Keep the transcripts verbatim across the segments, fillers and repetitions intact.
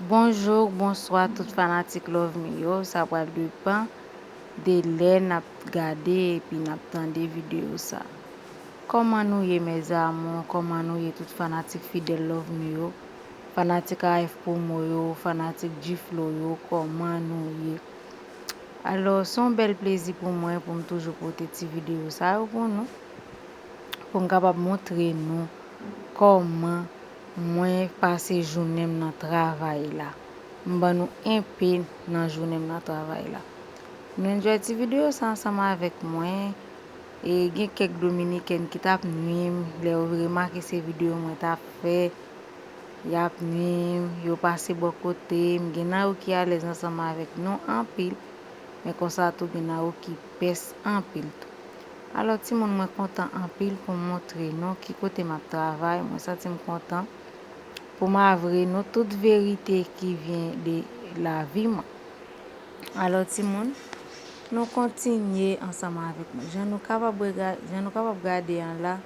Bonjou, bonswa tout fanatik Love Me yo, sa pral depann de lè n ap gade epi n ap tande videyo sa. Kòman nou ye mes amours? Kòman nou ye tout fanatik fidèl Love Me yo? Fanatik A F Promo yo, fanatik G-Flow yo, kòman nou ye? Alò, se yon bèl plezi pou mwen pou m toujou pote ti videyo sa yo pou nou, pou m kapab montre nou kòman mwen pase jounen m nan travay la. M ban nou enpe nan jounen m nan travay la. Nou enjoy ti videyo sa ansanm avèk mwen. E gen kèk dominikèn ki t ap nwi m, lè yo remake se videyo mwen t ap fè, y ap nwi m, yo pase bò kote m. Gen nan yo ki alèz ansanm avèk nou anpil, men konsa tou gen nan yo ki pès anpil tou. Alò timoun, mwen kontan anpil pou m montre nou ki kote m ap travay. Mwen santi m kontan pou m avwe nou tout verite ki vyen de lavi mwen. Alò timoun, nou kontinye ansanm avèk mwen. Jan nou kapab rega-, jan nou kapab gade an la,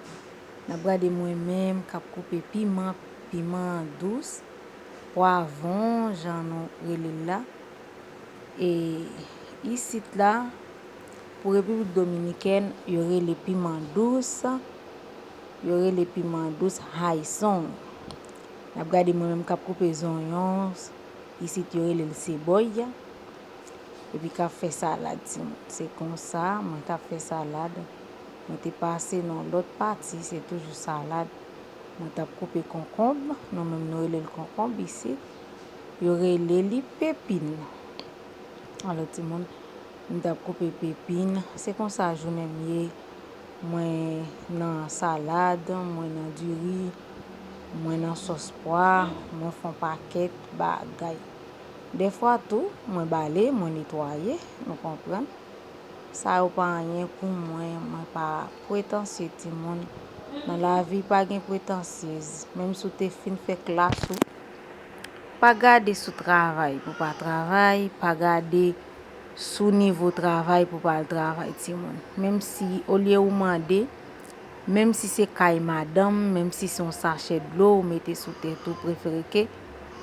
n ap gade mwen menm k ap koupe piman, piman dous, pwavwon, jan nou rele l la. E isit la, pou Repiblik Dominikèn, yo rele piman dous, yo rele piman dous hayson. N ap gade mwen menm k ap koupe zonyon, isit yo rele l sebòy, epi k ap fè salad timoun. Se konsa mwen t ap fè salad. Mwen te pase nan lòt pati, se toujou salad. Mwen t ap koupe konkonb, nou menm nou rele l konkonb isit. Yo rele li pepin. Alò timoun, m t ap koupe pepin. Se konsa jounen m ye. Mwen nan salad, mwen nan diri, mwen nan sòs pwa, mwen fè yon pakèt bagay. Dèfwa tou, mwen bale, mwen netwaye, nou konprann. Sa yo pa anyen pou mwen, mwen pa pretansye timoun. Nan lavi pa gen pretansyez, menm si w te fin fè klas ou, pa gade sou travay pou pa travay, pa gade sou nivo travay pou pa al travay timoun. Menm si olye ou mande, menm si se kay madanm, menm si se yon sachè dlo ou mete sou tèt ou, prefere ke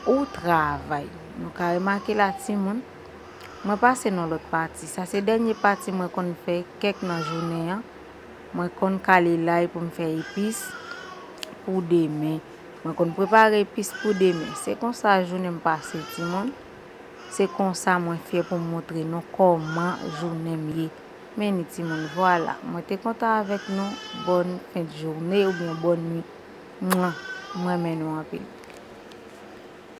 ou travay. Nou ka remake la timoun, mwen pase nan lòt pati. Sa se dènye pati mwen konn fè kèk nan jounen an. Mwen konn kale lay pou m fè epis pou demen. Mwen konn prepare epis pou demen. Se konsa jounen m pase timoun. Se konsa mwen fè pou m montre nou kòman jounen m ye. Men ni timoun, vwala. Mwen te kontan avèk nou. Bòn fen de jounen oubyen bòn nwi. Mwen, mwen renmen nou anpil.